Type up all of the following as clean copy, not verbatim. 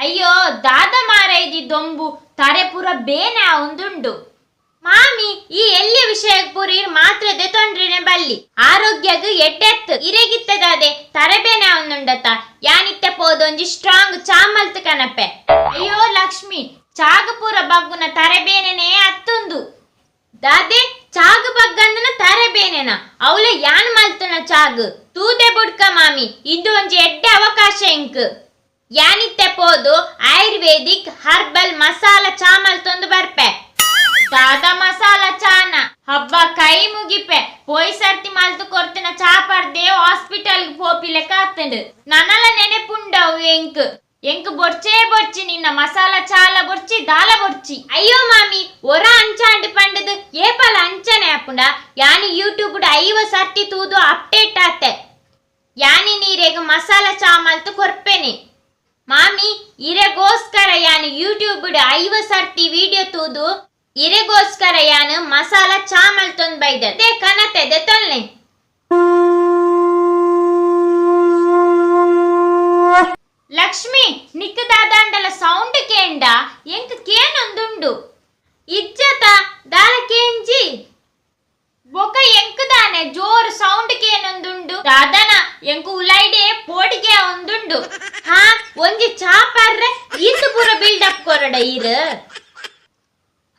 ಅಯ್ಯೋ ದಾದ ಮಾರೈದಿ ದೊಂಬು ತರೆ ಪೂರ ಬೇನೆ ಆವೊಂದುಂಡು. ಮಾಮಿ ಈ ಎಲ್ಲಿ ವಿಷಯಕ್ ಪೂರ ಇರ್ ಮಾತ್ರ ದೆತೊಂಡ್ರಿನೆ ಬಲ್ಲಿ, ಆರೋಗ್ಯಗ್ ಎಡ್ಡೆತ್ತು. ಇರೆಗಿತ್ತದಾದೆ ತರೆ ಬೇನೆ ಆವೊಂದುಂಡತ? ಯಾನಿತ್ತೆ ಪೋದೊಂಜಿ ಸ್ಟ್ರಾಂಗ್ ಚಾಮಲ್ತ್ ಕನಪೆ. ಅಯ್ಯೋ ಲಕ್ಷ್ಮಿ, ಚಾಗ ಪೂರ ಬಗ್ಗುನ ತರೆಬೇನೆನೇ ಅತ್ತುಂದು. ದಾದೆ ಚಾಗ್ ಬಗ್ಗಂದನ ತರೆಬೇನೆನ? ಅವಳ ಯಾನ್ ಮಲ್ತನ ಚಾಗ್ ತೂದೆ ಬುಡ್ಕ ಮಾಮಿ, ಇದು ಒಂಜಿ ಎಡ್ಡೆ ಅವಕಾಶ ಎಂಕ್. ಯಾನಿತ್ತೆ ಪೋದು ಆಯುರ್ವೇದಿಕ್ ಹರ್ಬಲ್ ಮಸಾಲ ಚಾ ಮಲ್ತೊಂದು ಬರ್ಪೆ. ದಾದ ಮಸಾಲ ಚಾನ? ಹಬ್ಬ ಕೈ ಮುಗಿಪೆ. ಪೋಯ್ ಸರ್ತಿ ಮಲ್ತು ಕೊರ್ತಿನ ಚಾ ಪರ್ದೆ ಹಾಸ್ಪಿಟಲ್ ಪೋಪಿಲೆಕ್ಕ ಆತಂಡು. ನನಲ ನೆನೆಪುಂಡವು ಎಂಕ್. ಎಂಕ್ ಬೊರ್ಚೇ ಬೊರ್ಚಿ ನಿನ್ನ ಮಸಾಲ ಚಾಲ ಬೊರ್ಚಿ, ದಾಲ ಬೊರ್ಚಿ. ಅಯ್ಯೋ ಮಾಮಿ, ಒರ ಅಂಚಾಂಡ್ ಪಂಡದು ಏಪಲ ಅಂಚನೆ ಆಪುಂಡ? ಯಾನಿ ಯೂಟ್ಯೂಬ್ 50 ಸರ್ತಿ ತೂದು ಅಪ್ಡೇಟ್ ಆತೆ. ಯಾನಿ ನೀರೆಗ್ ಮಸಾಲ ಚಾ ಮಲ್ತು ಕೊರ್ಪೆನೆ. ಮಾಮಿ, ಇರೆಗೋಸ್ಕರ ಯಾನು ಯೂಟ್ಯೂಬ್ 50 ಸರ್ತಿ ವಿಡಿಯೋ ತೂದು ಇರೆಗೋಸ್ಕರ ಯಾನು ಮಸಾಲ ಚಾ ಮಲ್ತೊಂದ್ ಬೈದೆ. ಅದೇ ಕನತೆ ದೆತೊಲ್ನೆ. ಲಕ್ಷ್ಮಿ, ನಿಕ್ ದಾದಾಂಡಲ ಸೌಂಡ್ ಕೇಂಡ ಎಂಕ್ ಕೇನೊಂದುಂಡು. ಇಜ್ಜತ ದಾಲ ಕೇಂಜಿ? ಬೊಕ ಎಂಕ್ ದಾನೆ ಜೋರು ಸೌಂಡ್ ಕೇನೊಂದುಂಡು? ದಾದನ ಎಂಕ್ ಉಲೈಡೆ ಪೋಡಿಗೆ ಒಂದುಂಡು. ಹಾ, ಒಂಜಿ ಚಾ ಪರ್ರೆ ಈತ್ ಪೂರ ಬಿಲ್ಡಪ್ ಕೊರಡ ಈರ್.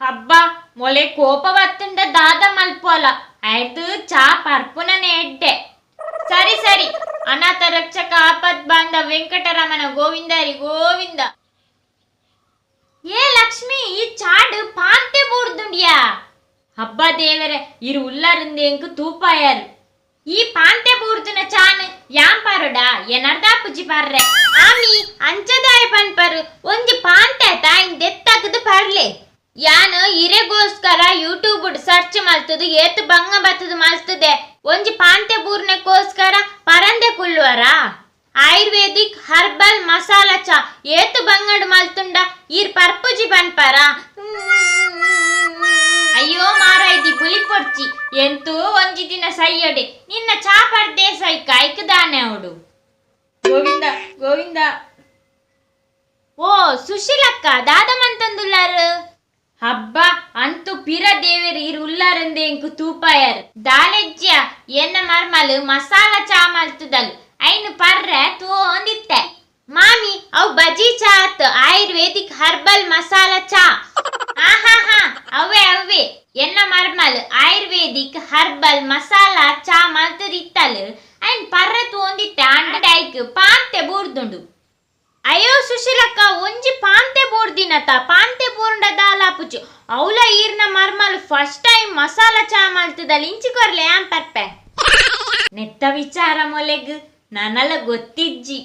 ಹಬ್ಬ ಮೊಲೆ ಕೋಪ ಬತ್ತುಂಡ ದಾದ ಮಲ್ಪೋಲ? ಆಯ್ತು, ಚಾ ಪರ್ಪುನನೆ ಎಡ್ಡೆ. ಸರಿ ಸರಿ. ಅನಾಥ ರಕ್ಷಕ ಆಪತ್ ಬಾಂಧ ವೆಂಕಟರಮಣ ಗೋವಿಂದರಿ ಗೋವಿಂದ. ಏ ಲಕ್ಷ್ಮಿ, ಈ ಚಾಡು ಪಾಂತೆ ಬೂರ್ದುಂಡ್ಯಾ? ಹಬ್ಬ ದೇವರೇ, ಇರು ಉಲ್ಲರಿಂದ ಎಂಕ್ ತೂಪಾಯಾರು. ಈ ಪಾಂತೆ ಬೂರ್ದುನ ಚಾನ್ ಯಾಂ ಪಾರುಡ? ಎನರ್ದಾ ಪುಜಿ ಪಾರ್ರೆ. ಆಮಿ ಅಂಚದಾಯ ಪನ್ಪರು? ಒಂಜಿ ಪಾಂತೆ ತಾಯಿನ್ ದೆತ್ತಕದು ಪರ್ಲೆ. ಯಾನ್ ಇರೆಗೋಸ್ಕರ ಯೂಟ್ಯೂಬ್ ಸರ್ಚ್ ಮಲ್ತದು ಏತ್ ಬಂಗ ಬತ್ತದು ಮಲ್ತದೆ. ಒಂಜಿ ಪಾಂತೆ ಬೂರ್ನಕ್ಕೋಸ್ಕರ ಪರಂದೆ ಕುಲ್ಲುವರ? ಆಯುರ್ವೇದಿಕ್ ಹರ್ಬಲ್ ಮಸಾಲ ಚಾ ಏತ್ ಬಂಗಡ್ ಮಲ್ತುಂಡ ಈರ್ ಪರ್ಪುಜಿ ಪನ್ಪರ? ಅಯ್ಯೋ ಮಾರಾಯ್ದಿ, ಬುಲಿಪೊಡ್ಚಿ. ಎಂತೂ ಒಂಜಿ ದಿನ ಸೈಯಡೆ ನಿನ್ನ ಚಾ ಪರ್ದೆ ಸೈಕ ಐಕದಾನೆ ಅವಡು. ಗೋವಿಂದ ಗೋವಿಂದ. ಓ ಸುಶೀಲಕ್ಕ, ದಾದ ಮಂತಂದುಲ್ಲಾರು? ಹಬ್ಬ ಅಂತು ಪಿರ ದೇವೆರ್ ಇರ್ ಉಲ್ಲಾರಂದೆ ಎಂಕು ತೂಪಾಯರ್. ದಾಲೆಜ್ಯ, ಎನ್ನ ಮರ್ಮಲ್ ಮಸಾಲ ಚಾ ಮಲ್ತುದಲ್, ಐನು ಪರ್ರೆ ತೂಂದಿತ್ತೆ. ಮಾಮಿ, ಅವು ಬಜಿ ಚಾ ಆತ್, ಆಯುರ್ವೇದಿಕ್ ಹರ್ಬಲ್ ಮಸಾಲ ಚಾ. ಆಹಾಹಾ, ಅವೇ ಅವೇ. ಎನ್ನ ಮರ್ಮಲ್ ಆಯುರ್ವೇದಿಕ್ ಹರ್ಬಲ್ ಮಸಾಲ ಚಾ ಮಲ್ತದಿತ್ತಲ್, ಐನ್ ಪರ್ರೆ ತೂಂದಿತ್ತೆ. ಅಂಡ ಐಕ್ ಪಾಂತೆ ಬೂರ್ದುಂಡು. ಅಯ್ಯೋ ಸುಶೀಲಕ್ಕ, ಒಂಜಿ ಪಾಂತೆ ಬೋರ್ದಿನತ? ಪಾಂತೆ ಬೋರ್ಂಡ ದಾಲಾಪುಜು. ಅವಲ ಈರ್ನ ಮರ್ಮಲ್ ಫಸ್ಟ್ ಟೈಮ್ ಮಸಾಲ ಚಾ ಮಲ್ತದಲ್, ಇಂಚಿ ಕೊರ್ಲೆ ಆನ್ ಪರ್ಪೆ. ನೆತ್ತ ವಿಚಾರ ಮೊಲೆಗ್ ನನಲ ಗೊತ್ತಿಜ್ಜಿ.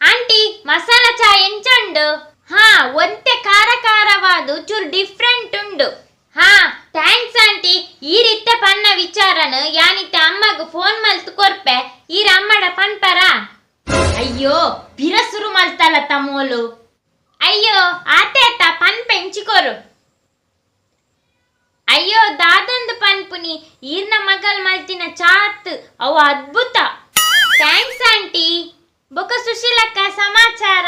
ಆಂಟಿ, ಮಸಾಲ ಚಾ ಎಂಚುಂಡು? ಹಾ, ಒಂತೆ ಖಾರ ಖಾರವಾದು ಚೂರು ಡಿಫ್ರೆಂಟ್ ಉಂಡು. ಹಾ, thanks aunty. ಈ ರೀತೆ ಪನ್ನ ವಿಚಾರನ ಯಾನಿತ್ತೆ ಅಮ್ಮಗ್ ಫೋನ್ ಮಲ್ತ್ ಕೊರ್ಪೆ. ಈರ್ ಅಮ್ಮಡ ಪನ್ಪರ? ಅಯ್ಯೋ, ಪಿರಸುರು ಮಲ್ತಲ ತಮೋಲು. ಅಯ್ಯೋ, ಆತೆ ಅತ್ತ, ಪನ್ಪೆ ಇಂಚಿಕೊರು. ಅಯ್ಯೋ, ದಾದಂದು ಪನ್ಪುನಿ, ಈರ್ನ ಮಗಲ್ ಮಲ್ತಿನ ಚಾತ್ ಅವು ಅದ್ಭುತ. Thanks aunty. ಬೊಕ ಸುಶೀಲಕ್ಕ, ಸಮಾಚಾರ?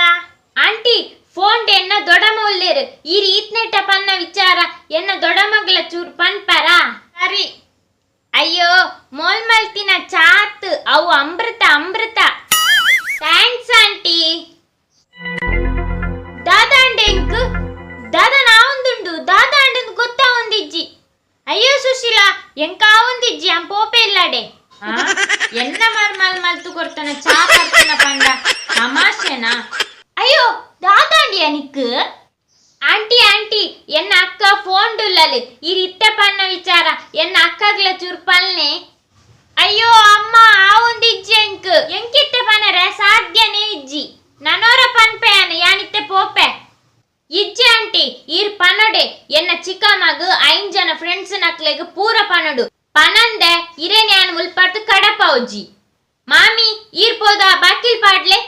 ಆಂಟಿ, ಫೋನ್ ಎನ್ನ ದೊಡಮ ಉಲ್ಲೇರು. ಈ ರೀತ್ನೆಟ ಪನ್ನ ವಿಚಾರ ಎನ್ನ ದೊಡಮಗ್ಲ ಚೂರ್ ಪನ್ಪರ? ಸರಿ. ಅಯ್ಯೋ, ಮೋಲ್ ಮಲ್ತಿನ ಚಾತ್ ಅವು ಅಮೃತ ಅಮೃತ. Thanks aunty. ದಾದಾಂಡೆ ಎಂಕ್ ದಾದಾ ನಾವೊಂದುಂಡು ದಾದಾಂಡಂದು ಗೊತ್ತಾ ಒಂದಿಜ್ಜಿ. ಅಯ್ಯೋ ಸುಶೀಲಾ, ಎಂಕಾವೊಂದಿಜ್ಜಿ, ಅಂ ಪೋಪೆ ಇಲ್ಲಾಡೆ. ಆ? ಎನ್ನ ಮರ್ಮಲ್ ಮಲ್ತು ಕೊಡ್ತಾನ ಚಾ ಪರ್ಪುನ ಪಂಡ ತಮಾಷೆನಾ? ಅಯ್ಯೋ, ದಾದಾಂಡಿಯ ನಿಕ್? ಆಂಟಿ ಆಂಟಿ, ಎನ್ನ ಅಕ್ಕ ಫೋನ್ ಡುಲ್ಲಲ್. ಈ ಇತ್ತೆ ಪನ್ನ ವಿಚಾರ ಎನ್ನ ಅಕ್ಕಗ್ಲ ಚೂರ್ ಪಲ್ನೆ. ಅಯ್ಯೋ ಅಮ್ಮ, ಆವೊಂದಿಜ್ಜಿ ಎಂಕ್. ಎಂಕಿತ್ತೆ ಪನರೆ ಸಾಧ್ಯನೇ ಇಜ್ಜಿ. ನನೋರ ಪನ್ಪೆಯಾನ, ಯಾನಿತ್ತೆ ಪೋಪೆ. ಇಜ್ಜಿ ಆಂಟಿ, ಈರ್ ಪನಡೆ. ಎನ್ನ ಚಿಕ್ಕಮ್ಮಗ್ 5 ಜನ ಫ್ರೆಂಡ್ಸ್ ನಕ್ಲೆಗ್ ಪೂರ ಪನಡು. ಪನಂದೆ ಇರೇನೆ ಯಾನ್ ಮುಲ್ಪರ್ದು ಕಡಪೌಜಿ. ಮಾಮಿ, ಈರ್ ಪೋದ ಬಾಕಿಲ್ ಪಾಡ್ಲೆ.